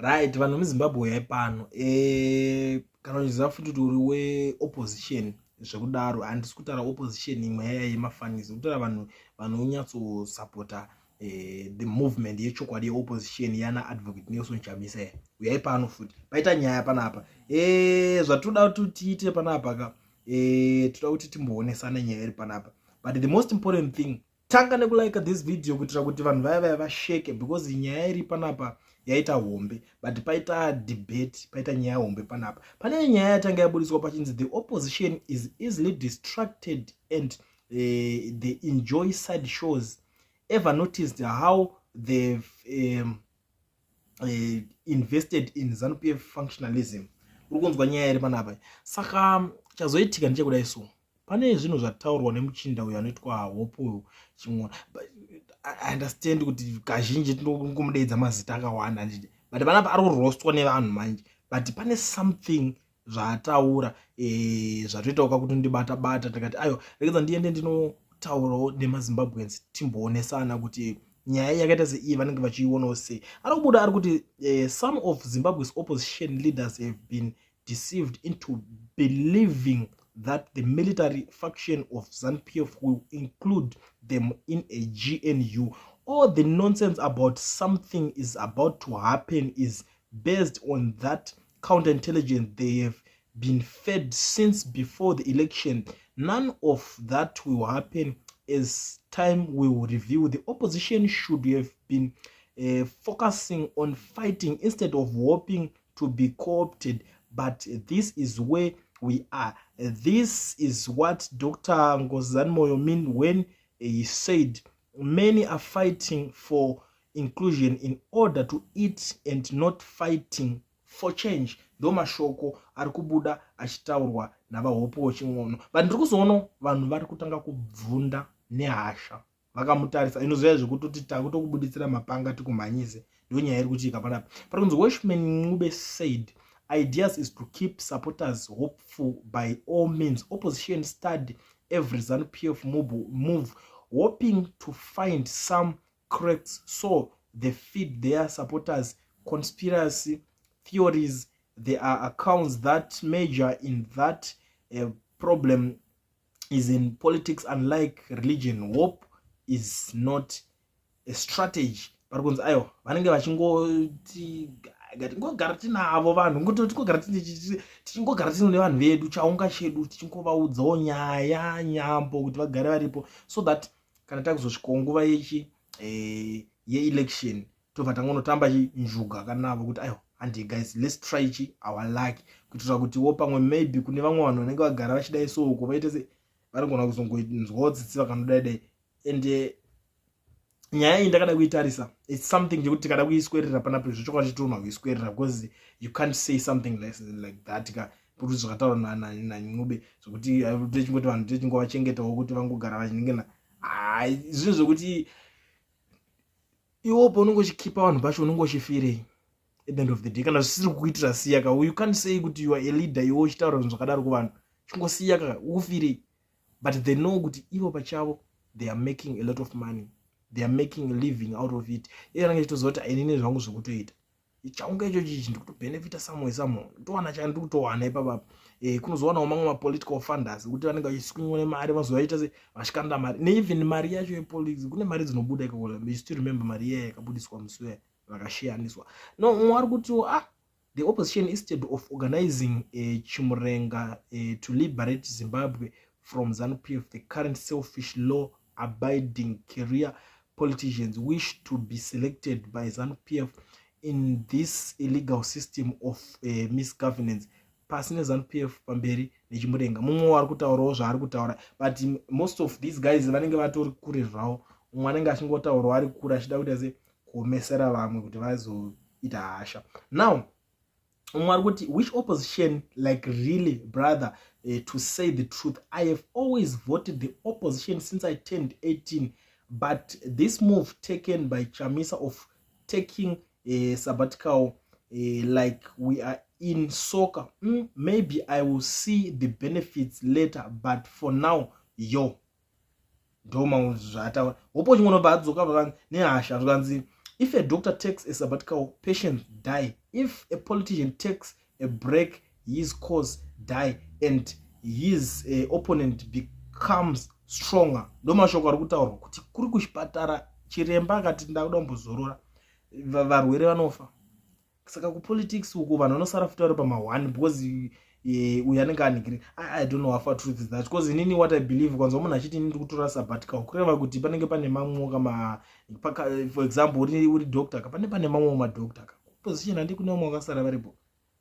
Right, vanhu vemuZimbabwe, uyai pano. Kana uchiziva futi kuti uri weopposition zvekudaro, handisi kutaura opposition imwe yaya yemafanisi, kutaura vanhu vanonyatsosapota the movement yechokwadi yeopposition yana Advocate Nelson Chamisa. Uyai pano futi, paita nyaya panapa. Zvatoda kuti tiite panapa ka, toda kuti timboonesana nyaya iri panapa. But the most important thing, tanga nekulike this video kuitira kuti vanhu vaya vaya vasheke, because nyaya iri panapa yaita hombe. But paita debate, paita nyaya hombe panapa. Pane nyaya yatanga yabudiswa pachinzi the opposition is easily distracted and they enjoy side shows. Ever noticed how they've invested in ZANU PF functionalism? Uri kunzwa nyaya iri panapa. Saka chazoitika ndechekudai, so pane zvinhu zvataurwa nemuchinda uyo anoitwa Hope Chin'ono. I understand kuti kazhinji tinongomudeedza mazita akawanda, nditi, but panapa ari kurostwa nevanhu manje. But pane something zvaataura zvatoitawo kakuti ndibata bata, ndikati aiwa, regedza ndiende ndinotaurawo nemaZimbabweans, timboonesana kuti nyaya yakaita seiyi vanenge vachiionawo sei. Ari kubuda ari kuti some of Zimbabwe's opposition leaders have been deceived into believing that the military faction of ZANU-PF will include them in a GNU. All the nonsense about something is about to happen is based on that counterintelligence they have been fed since before the election. None of that will happen, as time will reveal. The opposition should have been focusing on fighting instead of hoping to be co-opted, but this is where we are. This is what Dr. Ngozani Moyo mean when he said many are fighting for inclusion in order to eat and not fighting for change. Ndo mashoko ari kubuda achitaurwa navaHope Chin'ono. But ndiri kuzoona vanhu vari kutanga kubvunda nehasha vakamutarisa. Inoziva zvekutoti takutokubuditsira mapanga tikumhanyise. Ndo nyaya iri kuitika panapa. Pari kunzi Welshman Ncube said ideas is to keep supporters hopeful by all means. Opposition study every ZANU PF move, hoping to find some cracks, so they feed their supporters conspiracy theories. There are accounts that major in that problem is in politics. Unlike religion, hope is not a strategy. Pari kunzi aiwa, vanenge vachingoti tingogara tinavo vanhu, tichingogara tino nevanhu vedu, chaunga chedu, tichingovaudzawo nyaya nyambo kuti vagare varipo, so that kana takuzosvikawo nguva yechi yeelection, tobva tangonotamba chinjuga kanavo kuti aiwa, handi guys, let's try chi our luck, kuitira kutiwo pamwe maybe kune vamwe vanhu vanenge vagara vachidai soko vaite se varigona kuzongonzwawo tsitsi vakanodai dai. And nyaya iyi ndakada kuitarisa, it's something chekuti tikada kuiswerera panapa, zvechokwadi tinoona kuiswerera, because you can't say something like that ka, kuti zvakataurwa naNcube zvokuti techingoti vanhu techingovachengetawo kuti vangogara vachinengena. Hai, zvinhu zvokuti iwo paunenge uchikeepa vanhu pacho, unenge uchifirei at the end of the day? Kana zvisiri kukuitira, siya ka. You can't say kuti you are a leader, iwo uchitaura zvinhu zvakadaro kuvanhu. Chingosiya ka, ukufirei? But they know kuti ivo pachavo they are making a lot of money, they are making a living out of it. Iye anenge achitoziva kuti ainini zvangu zvekutoita chaunga icho chichi, ndikutobhenefita somewhere somehow, ndowana chandiri kutowana ipapapa. Kunozowanawo mamwe mapolitical funders ekuti vanenge vachiswinyiwa nemari, vazovaita se vachikanda mari, neeven mari yacho yepolitics, kune mari dzinobuda ikoko. You still remember mari iyaya yakabudiswa musi uya vakashiyaniswa? No, mumwe ari kutiwo, ah, the opposition, instead of organizing a chimurenga to liberate Zimbabwe from ZANU PF, the current selfish, law abiding career politicians wish to be selected by ZANU PF in this illegal system of misgovernance. Pasi neZANU PF, pamberi nechimurenga. Mumwe ari kutaurawo zvaari kutaura, but most of these guys vanenge vatori kure zvavo. Mumwe anenge achingotaurawo ari kure, achida kuita se kuomesera vamwe kuti vazoita hasha. Now umwe ari kuti, "Which opposition? Like, really, brother? To say the truth, I have always voted the opposition since I turned 18, but this move taken by Chamisa of taking a sabbatical, like we are in soccer, maybe I will see the benefits later, but for now, yo." Ndoma zvaataura Hope Chin'ono. Adzoka nehasha, zvikanzi, "If a doctor takes a sabbatical, patients die." If a politician takes a break, his cause die and his opponent becomes stronger. Ndo mashoko ari kutaurwa kuti kuri kuchipatara, chiremba akati ndakuda kumbozorora, varwere vanofa. Saka kupolitics uku vanhu vanosara futi vari pama1 because uyu anenge anhikiri. I don't know how far truth is that, because inini what I believe, kwanzwa munhu achiti ini ndiri kutora sabbatical, kureva kuti panenge pane mamwoka ma, for example, uri doctor ka, pane mamwewo madoctor ka position handi kune vamwe vakasara varipo.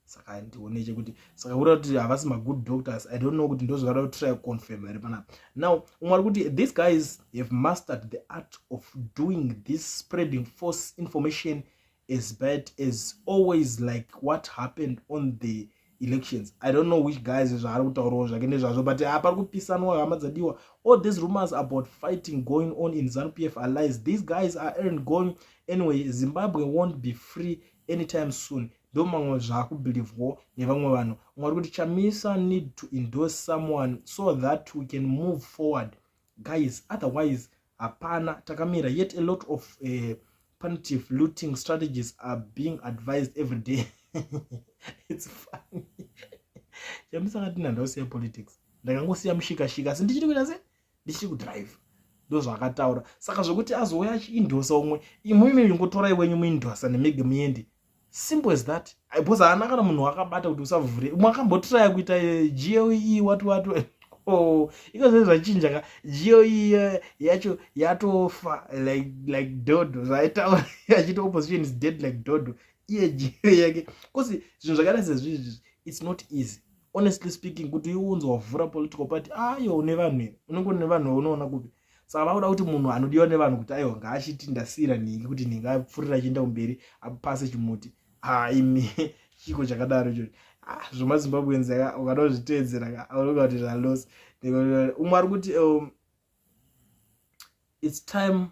Saka ndione chekuti saka kureva kuti havasi magood doctors. I don't know kuti ndozvakada kutry kuconfirm here panapa. Now umwe ari kuti these guys have mastered the art of doing this, spreading false information as bad as always, like what happened on the elections. I don't know which guys zvaari kutaurawo zvake nezvazvo, but pari kupisanwa, hama dzadiwa. All these rumors about fighting going on in ZANU PF are lies. These guys are going anyway. Zimbabwe won't be free anytime soon. Ndo mamwe zvaakubelievwawo nevamwe vanhu. Umwe ari kuti Chamisa need to endorse someone so that we can move forward, guys, otherwise hapana takamira. Yet a lot of punitive looting strategies are being advised every day. It's funny. Chamisa akati ndandausiya politics, ndakangosiya mushikashika, asi ndichiri kuita se ndichiri kudrive. Ndo zvaakataura. Saka zvokuti azouya achiendorsa umwe, imwimi ingotorai wenyu muendorsa nemege muende, simple as that, because haana kana munhu wakabata kuti usavhure. Umwe akambotraya kuita GLE wati wati. Oh, iko zve zvachinja ka. GLE yacho yatofa like dodo. Zvaitaura achiti opposition is dead like dodo, iye GLE yake, because zvinhu zvakaita sezvizvi, it's not easy, honestly speaking, kuti iunzi wavhura political party. Ayo, une vanhu here? Unenge une vanhu vaunoona kupi? Saka vakuda kuti munhu anodiwa nevanhu kuti aiwa, ngaachiti ndasiyira nhingi kuti nhingi apfurira achienda kumberi, apase chimuti. Haimi, chiko chakadaro ichocho? Ah, zvomaZimbabweans ukada kuzviteedzera, unonga kuti zvalosi. Umwe ari kuti it's time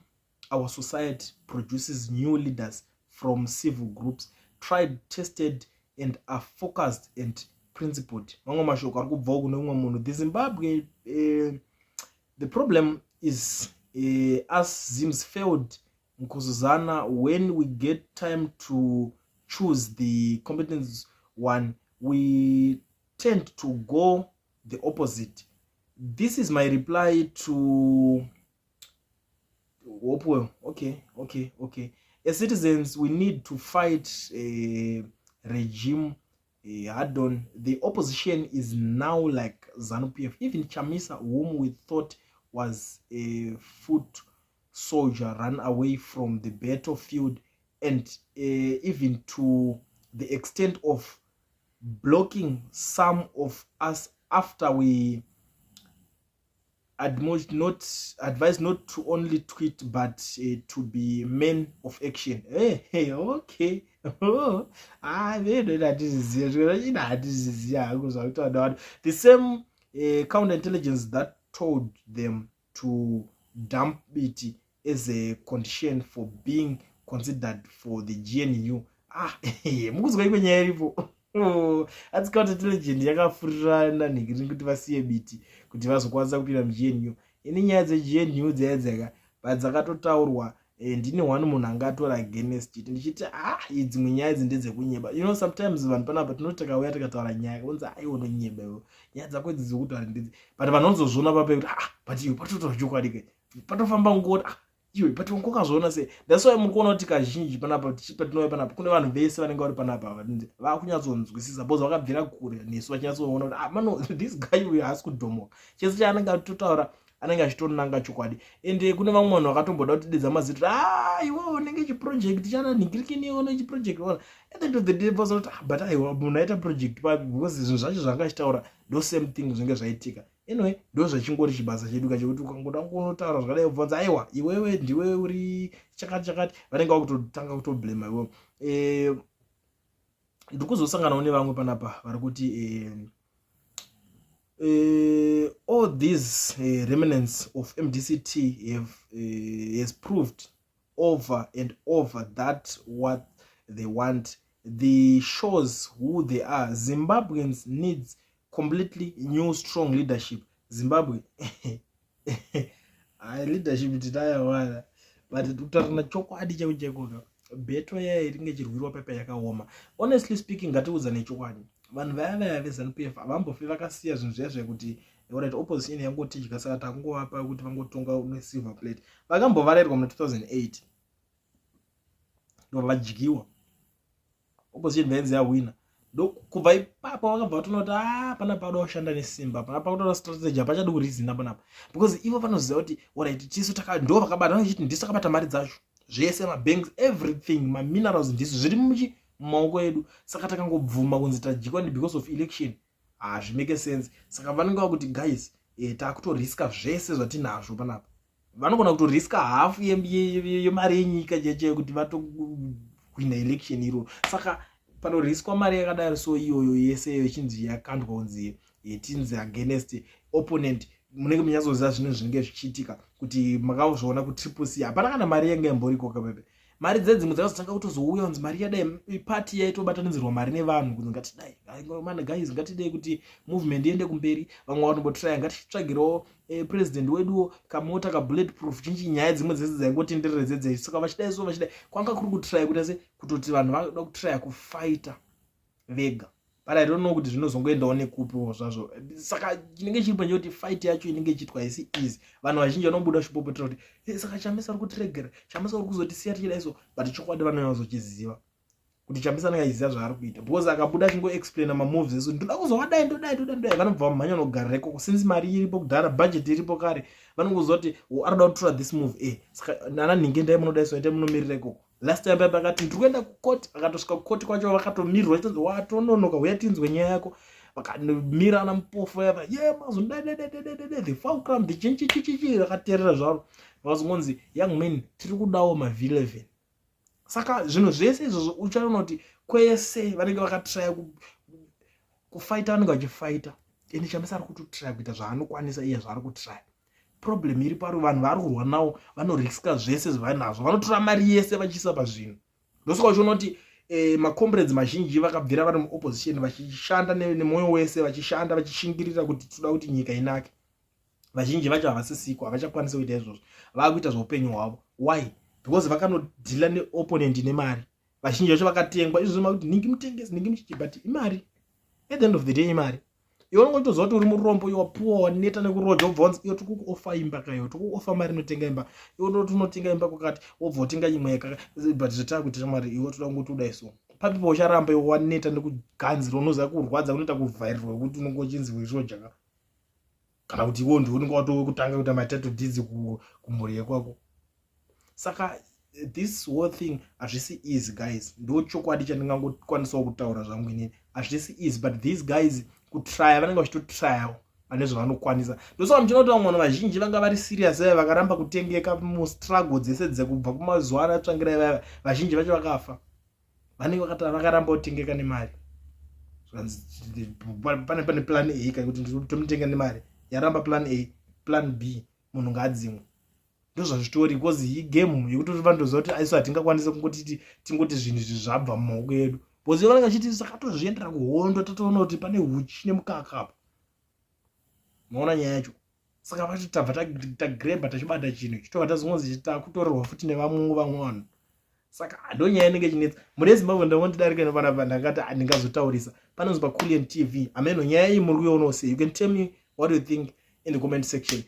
our society produces new leaders from civil groups, tried, tested and are focused and principled. Mamwe mashoko ari kubvawo kune umwe munhu. The Zimbabwe, the problem is us Zims failed Nkosazana. When we get time to choose the competent one, we tend to go the opposite. This is my reply to Hopewell. Okay. As citizens, we need to fight a regime hard on. The opposition is now like ZANU PF. Even Chamisa, whom we thought was a foot soldier, ran away from the battlefield and even to the extent of blocking some of us after we admonished not advised not to only tweet but to be men of action. Hey, okay. Oh, ah, hatizviziva zvino, hatizviziva hangu zvakutaura vanhu. The same counter intelligence that told them to dump it as a condition for being considered for the GNU. Ah, mukuzwa ikwe nyaya iripo. Oh, asi counter intelligence yakafurira nanhikiri kuti vasiye Biti kuti vazokwanisa kupinda muGNU. Ini nyaya dzeGNU dzaya dzaka but dzakatotaurwa, ndini one munhu angatora against it ndichiti, ah, dzimwe nyaya idzi ndedzekunyeba. Sometimes vanhu panapa tinoti takauya tikataura nyaya, unzi aiwa, unonyeba iwe, nyaya dzako idzi dzekutaura ndidzi, but vanhu vanozozviona pape kuti, ah, but iwe patotaura chokwadi ke, patofamba ngoti, ah, iwe, but wangokazviona sei? That's why muri kuona kuti kazhinji panapa patinouya panapa kune vanhu vese vanenge vari panapa vakunyatsonzwisisa because vakabvira kure nesu, vachinyatsoona kuti, ah, mano, this guy uyu haasi kudhomoka, chese chaanenge atotaura anenge achitonanga chokwadi. Ende kune vamwe vanhu vakatomboda kutidedza mazita, ah, iwe unenge chiproject chananhingirikiniwo nechiproject ona. At the end of the day kuti, ah, but aiwa, munhu aita project papi? Because zvinhu zvacho zvanga achitaura ndo same thing zvinenge zvaitika. Anyway, ndo zvachingori chibasa chedu kachekuti ukangoda kunotaura zvakadai, ubvunza, aiwa, iwewe ndiwe uri chakati chakati, vanenge vakutotanga kutoblema iwewe. Ndiri kuzosanganawo nevamwe panapa vari kuti all these remnants of MDCT have has proved over and over that what they want, the shows who they are. Zimbabweans needs completely new strong leadership. Zimbabwe, hai, leadership tinayawana, but kutaurana chokwadi chaiko chaikoka. Battle yaya iringe ichirwirwa pepa yakaoma. Honestly speaking, ngatiudzane chokwadi, vanhu vaya vaya veZANU PF havambofi vakasiya zvinhu zviya zvekuti, alright, opposition yangotidya, saka takungovapa kuti vangotonga nesilver plate. Vakambovarerwa muna 2008, ndobva vadyiwa, opposition vainzi yahwina. Kubva ipapo vakabva vatoona kuti a ah, panapa pada kushanda nesimba, panapa kutora strategy, hapachadi kurizina panapa, because ivo vanoziva kuti, alright, tisu ndo vakabata, vachiti ndisu takabata mari dzacho zvese, mabanks, everything, maminerals, ndisu zviri muchi mumaoko edu. Saka takangobvuma kunzi tadyiwa because of election, hazvimake sense. Saka vanenge vakuti, guys, takutoriska zvese zvatinazvo panapa. Vanogona kutoriska hafu yemari yenyika chaichaiyo kuti vatohwina election iroro. Saka panoriskwa mari yakadaro, so iyoyo yese iyo ichinzi yakandwa kunzi tinzi against opponent, munenge munyatsoziva zvinhu zvinenge zvichiitika, kuti makazviona kuTriple C hapana kana mari yanga imboriko kapepe. Mari dzedzimwe dzakazotanga kutozouya kunzi mari yadai, pati yaitobatanidzirwa mari nevanhu kunzi ngatidai man, guys, ngatidai kuti movement iende kumberi. Vamwe vanombotraya, ngatitsvagirewo president weduwo kamota kabullet proof, chinchi, nyaya dzimwe dzese dzaingotenderera dzedze. Saka vachidai, so vachidai, kwanga kuri kutraya kuita se kutoti vanhu vanoda kutraya kufighta vega, but I don't know kuti zvinozongoendawo nekupiwo zvazvo. Saka chinenge chiripo ndechekuti fight yacho inenge ichiitwa isi easy. Vanhu vazhinji vanobuda vachipopotera kuti, saka Chamisa uri kutiregera, Chamisa uri kuzotisiya tichidai so, but chokwadi vanonyatsochiziva kuti Chamisa anenge achiziva zvaari kuita, because akabuda achingoexplaina mamoves eso, ndoda kuzovadai, ndodai, ndodai, ndodai, vanobva vamhanya nogarira ikoko, since mari iripo kudhara, budget iripo kare, vanongoziva kuti arikuda kutora this move. Saka nana nhinge, ndai munodai, so endai munomirira ikoko. Last time paipa akati ndiri kuenda kukoti, akatosvika kukoti kwacho vakatomirirwa, chitonzi watononoka, uya tinzwe nyaya yako. Vakamira ana Mpofu yava ye mazodadadadadada, the fulcrum, the chinchichichichi, vakateerera zvaro, vakazongonzi, young man, tiri kudawo maV11. Saka zvinhu zvese izvozvo uchaona kuti kwese vanenge vakatraya kufaita, vanenge vachifaita, ende Chamisa ari kutotraya kuita zvaanokwanisa iye zvaari kutraya. Problem iri pari, vanhu vari kurwa navo vanoriska zvese zvavanazvo, vanotora mari yese vachiisa pazvinhu. Ndosaka uchiona kuti macomrades mazhinji vakabvira vari muopposition vachishanda nemwoyo wese, vachishanda vachishingirira kuti toda kuti nyika inake, vazhinji vacho havasisiko, havachakwanisi kuita izvozvo, vaakuita zveupenyu hwavo. Why? Because vakanodhila neopponent nemari. Vazhinji vacho vakatengwa izvozvo, makuti ningi mutengesi, ningi muchichi, but imari. At the end of the day imari. Iwe unongotoziva kuti uri murombo, iwe wapuwa, waneta nekuroja, wobva wanzi iwe tikukuofa imba kaiwe, tikukuofa mari inotenga imba, iwe toti unotenga imba kwakati, wobva wotenga imwe yakaka, but zvataa kuita mari, iwe toda kungoti udai. So papipo ucharamba, iwe waneta nekuganzira, unoziva kurwadza kunoita kuvhairirwa kuti unonge uchinzi weroja ka, kana kuti iwo ndiwe unenge watokutanga kuita matitle deeds kumhuri yekwako. Saka this whole thing hazvisi easy, guys. Ndo chokwadi chandingangokwanisawo kutaura zvangu inini, hazvisi easy, but these guys kutraya vanenge vachitotrayawo pane zvavanokwanisa. Ndosaka muchiona kuti vamwe vanhu vazhinji vanga vari serious vaya vakaramba kutengeka mustruggle dzese dzekubva kumazuva ana Tsvangirai vaya, vazhinji vacho vakafa, vanenge vakaramba kutengeka nemari. Pane plan A kakuti tomutenga nemari, yaramba plan A, plan B, munhu ngaadzimwe. Ndozvazvitori, because igame yekuti vanotoziva kuti aisu hatingakwanisi kungoti tingoti zvinhu izvi zvabva mumaoko edu, because vanenge vachiti saka tozviendera kuhondo, tatoona kuti pane huchi nemukaka apa. Maona nyaya yacho? Saka vati tabva tagrebha, tachibata chinhu, chitobva tazongonzi takutorerwa futi nevamwe vamwe vanhu. Saka ndo nyaya inenge ichinetsa mune Zimbabwe. Ndangondidarika nepanapa, ndakati handingazotaurisa panonzi paCulian TV. Ameno nyaya iyi muri kuionawo sei? You can tell me what you think in the comment section.